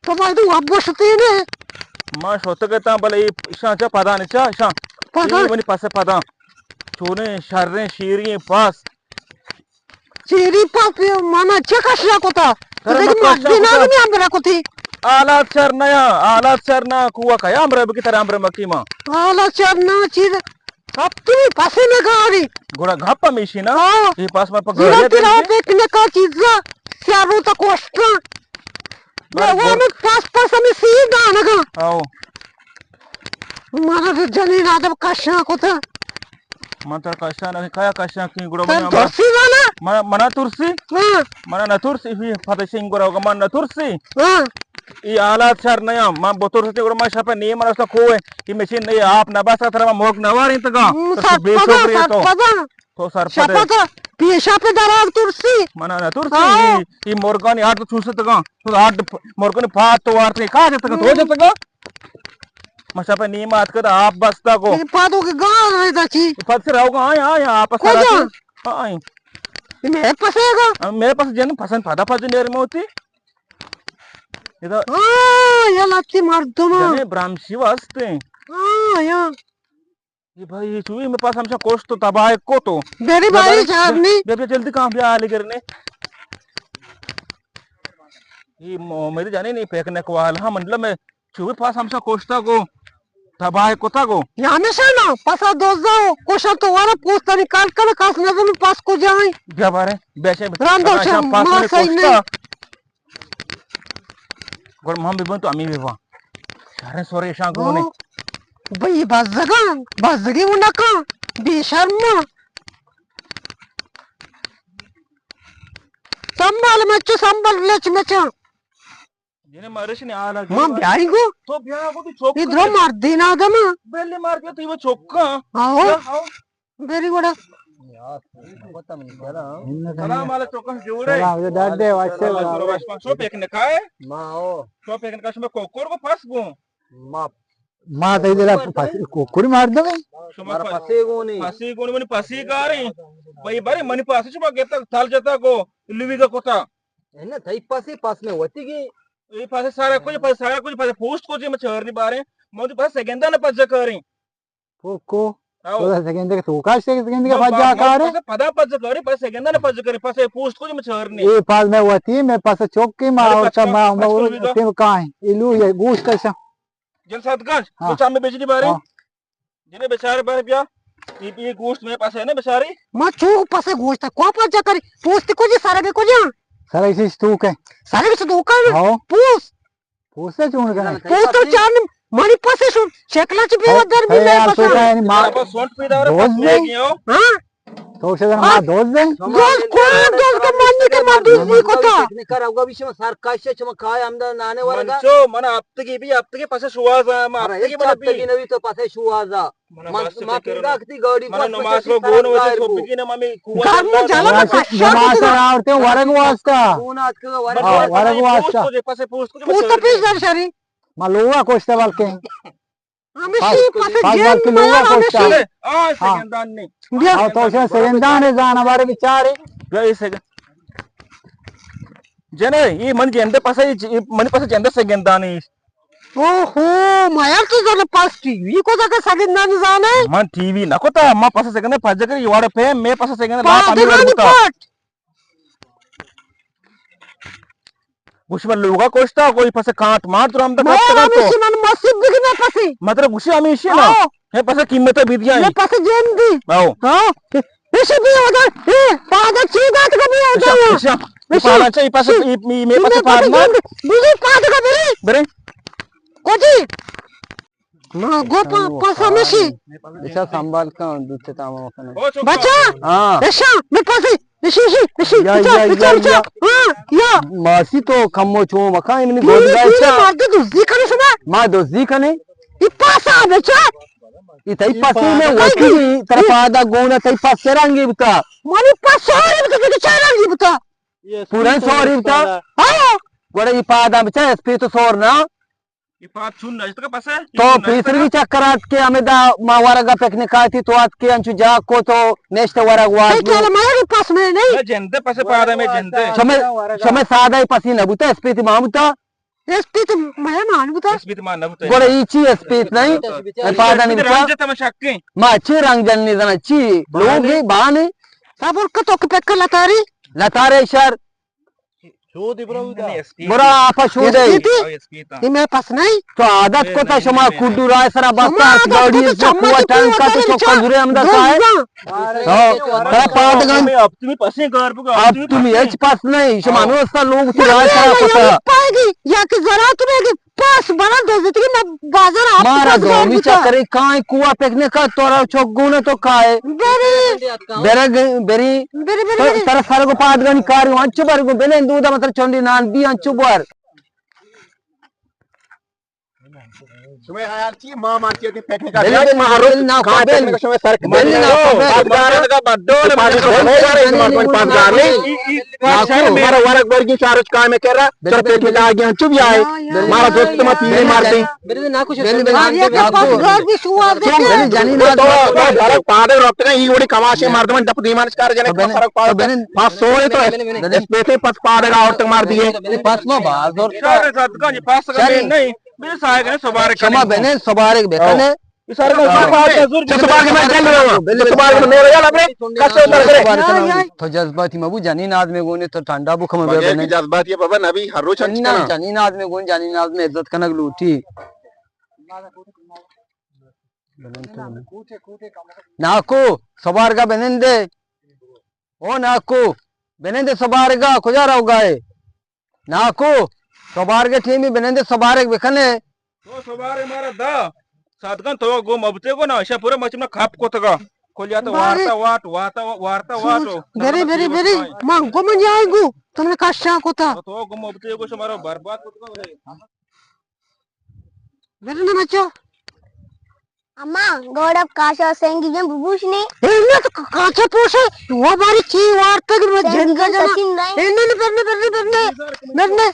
تو باید واب شتے نے۔ ما شتگ اتاں، بلے اے ایشاں چا پدا نے چا ایشاں۔ پدا؟ اے منی پس پدا۔ چونیں شریں شیریں پس۔ چیری پاپی مانا چه کشا کتا؟ تو ترا دیگه ما کشا مردی کتا؟ نادمی امرا کتی۔ حالات شر نیا، حالات شر نہ، کوه کیا امرا بکی ترا امرا مکی ما۔ حالات شر نہ چیز۔ اب تو پسے نگاری۔ گڑا گپ ہمیشی نا؟ ہاں۔ یہ پاس ما پا گھر تیرا پکنک کا چیزا۔ سیارو تا کوشتا۔ بر-، وہ ہمیں پاس پاس ہمیں سی دانگا۔ آؤ۔ مانا تو جنین آدم کشا کتا۔ من ترا کشان، کیا کشان کی گڑا؟ ترا من ترسی زانا؟ من، منا ترسی؟ ہاں۔ منا نہ ترسی، ہی پتہ شنگ گڑا ہوگا، من نہ ترسی۔ ہاں۔ ای حالات شر نیا، من بترستی گڑا من شپ نیم رستا کوئے، کہ مشین نہیں آپ نہ بسا ترا من موک نوار انتگا۔ ہم، تو سر بے پدا، شکری سر تو۔ پدا۔ تو سر پدا۔ شپ تو پیشا پہ دراز ترسی۔ منا نہ ترسی، ہاں۔ ای، ای مرگانی ہٹ تو چوستگا۔ تو ہٹ مرگانی پات تو وارتے، کہا جتگا، تو ہم۔ جتگا؟ ما شپ ء نیم ء اتکگ ات، آپ بستگ ات۔ اے پادو کہ گار ریدا چی؟ پد سے رہوگا، آئیں، آئیں، آپ کجا؟ سرا چی؟ آئیں۔ اے مئے پسے گا؟ ہاں، مئے پس جن پسند پدا پد نیر موتی۔ ادا ہاں، یا لتی مردم۔ جنے برامشی واسطے۔ ہاں، یا۔ اے بھائی، اے چوی مئے پس ہمشہ کوشت و تباہ کو تو۔ بری بھائی، جارنی۔ بیا، بیا، جلدی کام بیا، آلے گرنے۔ اے م-، میری جانے نہیں پکنک والا، ہاں، مطلب میں چوبی پاس ہمشہ کوشتا کو، تباہ کتا کو۔ یا ہمیشہ نا، پسا دوزا ہو، کوشا تو والا پوستا نکال کر کاس نظر میں پاس کو جائیں۔ بیا بارے، بیشے، راندو اگر ایشاں شم، پاس ما میں صحیح کوشتا۔ نہیں۔ گڑ من ببن تو امی ببن۔ شریں سوریشاں گونے۔ ہاں۔ بھئی بزگاں، بزگی و نکاں، بے شرم۔ سنبھال مچو، سنبھال لچ مچاں۔ جنہیں مارش نے آلا من بیائی گو۔ تو بیا گو تو چوک۔ ادھر مردین آدم۔ بلے مار بیا تو وہ چوکا۔ آؤ۔ بیا، آؤ۔ بری گڑا۔ سلام علیکم، چوکاں جوڑے؟ سلام، یہ درد ہے، واسطے۔ سلام علیکم، شو پکنک ءَ؟ ما او۔ شو پکنک ءَ، شما کوکور کو پس گو؟ ما، ما تئی دلا پس، کوکوری مردم ہے۔ شما مارا پس، پسے گو نہیں۔ پسے گو نہیں، منی پسے کاریں۔ بھائی، بارے منی پسے شما گپتا، تھال جتا کو، لوی کا کوتا۔ ہے نا، تئی پسے پس میں ہوتی گی۔ یہ پسے سارا کچھ، پسے سارا کچھ، پسے پوسٹ کو جی میں چہر نہیں بارے۔ من تو پسے سگندا نہ پس جا کاریں۔ پوکو۔ آؤ۔ تو سگندے تو کاش سگندے نہ، پجا ما-، کارے؟ پسے پدا پجا کارے، پسے سگندے نہ پجا کارے، پسے پوسٹ کو جی میں چہر نہیں۔ اے پاس میں وتی، میں پسے چوک کی، ما ارے اور پچ کا، ما، ما پچ اور کا۔ تیم کائیں۔ ایلو یہ گوشت کشا۔ جن سات گاش، ہاں۔ تو چامے بیچ دی بارے؟ ہاں۔ جنے بیچارے بارے بیا۔ یہ، یہ گوشت میں پسے ہے نا بیچاری؟ ما چوک پسے گوشت، کو پجا کری؟ پوسٹ کو جی سارا کے کو جا؟ سارا اسی تو کے۔ سارا کے تو کا؟ ہاں۔ پوسٹ۔ پوسٹ چون کنئے؟ پوسٹ چون؟ منی پسے شو، شکلا چی پیدا در بھی ہے، پسے۔ یعنی ما بابا سونٹ پیدا اور دوست پس میں نے؟ گیا ہو۔ ہاں؟ تو سے ما دوست دیں؟ دوست کون دوست کا مانی کا ما دوست نہیں کو تھا۔ نکر اوگا بھی شما سر کاش، شما کائے ہم دا نانے ورگا۔ من چو، من ہفتگی بھی، ہفتگی پسے شوازا، ما ہفتگی بنا بھی۔ ہفتگی نوی تو پسے شوازا۔ من، ما پیدا کتی گاڑی من پاس نماز پاس رو گون وجہ سر سو بگی نہ مامی کوہ گھر میں جانا۔ جانا نماز، پاس نماز سر آورتے ورگ واسطہ۔ گون آت کے ورگ ہاں، واسطہ۔ ورگ واسطہ۔ پوسٹ کو جے، پسے پوسٹ کو جے، پوسٹ پسے پیش دار شری۔ ما لوگا کوشتا بلکہ۔ ہمیشی پاس، پسے پاس جن بلکہ لوگا مایا کوشتا۔ ہمیشی۔ آ، ہاں۔ سگندان نے۔ بیا۔ آ، تو سے سگندان ہے زان ہمارے بیچارے۔ بیا، یہ سگن-، جنے، یہ من جندے پسے، یہ من پسے جندے سگندان ہے۔ اوہو، ما یار تو زاناں پاس ٹی وی کو دگہ سگندانی زانے؟ من ٹی وی نہ کتا، ما پس سگندے پجا کری، وڑ پہ میں پس سگندے لا پادگانی پٹ۔ گوش من لوگا کوشتا، کوئی پس کانٹ مار تو ہم تک ما تو۔ ہمیشی من مسیب بگنا پسی۔ مطلب گوشی ہمیشی نا۔ آؤ۔ ہے پس قیمت بھی دیا۔ میں پس جن دی۔ آؤ۔ ہاں۔ ایشی بیا ادا، اے، پادا چی دات کا بیا ادا؟ ایشا، ایشا، ایشا۔ پادا چا، ای پاس، ای، ای، می پاس پادا۔ بلی پادا کا بلی۔ برے۔ کجی؟ ما گو پا، پاس ہمیشی۔ ایشا سنبھال کن، دوتے تمام کن۔ بچا؟ ہاں۔ ایشا، می پاسی، ایشی، ایشی، ایشی، یا، بچا، یا، بچا، یا، بچا۔ یا۔ ہاں، یا۔ ماسی تو کمو چو مکان، منی بلی، گودگا بلی، چا؟ مرد دزدی کنی شما؟ ما دزدی کنی؟ ای پاسا بچا۔ ای تئی پسی میں وتی، ترا پادا گونا تئی پس چرانگی بتا۔ منی پس سوری بتا، کہ چرانگی بتا۔ پورا سوری بتا۔ ہاں۔ گوڑا ای پادا بچا، اسپی تو سور نا۔ ای پاد چون نشتگا پسے؟ تو پیسر بھی چکر آت کہ ہمیں دا ما ورگا پکنک آتی، تو آت کہ انچو جاک کو تو نشت ورگ واد۔ اے کیا میں پس میں نہیں۔ میں جندے پسے پادا میں جندے۔ شمے، شمے سادہ پسی نہ بوتا، اسپی تی ما بوتا۔ اسپیت مئے مان بوتا۔ اسپیت مان نہ بوتا۔ گڑا ای چی اسپیت نہیں؟ اے پادا نہیں بوتا۔ رنگ جتا ما شکیں۔ ما چی رنگ جن نہیں زنا چی؟ لوگ بانے۔ صبر کا تو کہ پک لتاری۔ لتارے شر۔ برا آپا شودے۔ اسپیت۔ یہ میں پس نہیں۔ تو عادت کو تا شما کڈو رائے سرا بستا گاڑی سے کوا ٹانکا تو چوکا گرے ہم دسا ہے۔ ہاں، ترا پادگان۔ اب تمہیں پسیں گار بگا، اب تمہیں ہچ پس نہیں، شما ہمیں واسطہ لوگ تی راہ کرا پتا۔ پائے گی، یا کہ زراعت میں گی، پس بنا دزتی نہ بازار آپ مارا پس گار دومی بتا۔ چکرے کائیں کوا پکنک کا تورا چوک گونا تو کائے۔ بری۔ برگ، بری۔ بری، بری، تو بری۔ ترا سر کو پادگانی کاری انچو بر کو بنن دودا مطلب چونڈی نان بی انچو بر۔ شمئے حیال چی؟ ما مانتی اتیں پکنک ءَ بلے، بلے، ما ہر روز بلے، ناکو، کار بلے۔ پکنک شمئے سر بلے، ناکو، بلے۔ پاس گار دگا بدو، پاس گار نہیں۔ مارا ورگ برگی چار روز کائم کرا، چر پکنک آگی ہنچو بیائے۔ مارا دوست ما پیرے مارتے۔ بلے، ناکو، بلے، بلے، ناکو۔ بلے، جنین تو، تو، تو، پادے رکھتے ہیں، یہ وڑی کماشے مردمان دپ دیمان چکار جنے، بلے، فرق پاس۔ بلے۔ پاس سوئے تو بلے، بلے۔ اس پیتے پس پادے کا عورت مار دیے۔ بلے، پاس ما باز اور شہر صدقہ جی پاس کا نہیں۔ بے ساہگ نے سبارگ شما کنیں۔ بنیں سبارگ بکنے۔ ہاں۔ یہ سارے کا ہاں۔ سبارگ ہے، زور چہ سبارگ میں جل رہا ہوں۔ بلے، چہ سبارگ میں نور یالا بلے، کسو در کرے۔ تو جذباتی مبو، جنین آدمی گونے تو ٹھنڈا بو کم بے بگے بنے۔ کہ جذباتی ہے بابا، نبی ہر روز چنچ نہ، کنا۔ جنین آدمی گون، جنین آدمی عزت کنگ لوٹی۔ ناکو، سبارگا بنندے۔ او ناکو، بنندے سبارگا، کجا روگائے؟ ناکو، سبارگ ٹیمی بنندے سبارگ بکنے۔ تو سبارگ مارا دا۔ ساتگان تو گو مبتے گو نا، اشا پورا مچ میں کھپ کوتگا۔ کلیا تو بارے۔ وارتا واٹ، وارتا، وارتا واٹ۔ بری، بری، بری۔ من گو من جائے گو۔ تم نے کشا کوتا۔ تو گو مبتے گو شمارا برباد کوتگا۔ بری نا بچو۔ اما، گوڑا کاشا سنگی جن ببوش نے۔ اے نہ تو کا-، کاچا پوشے، وہ باری چی وارتا کہ میں جن کا جنا۔ اے نہ، نہ، برنے، برنے، برنے، برنے۔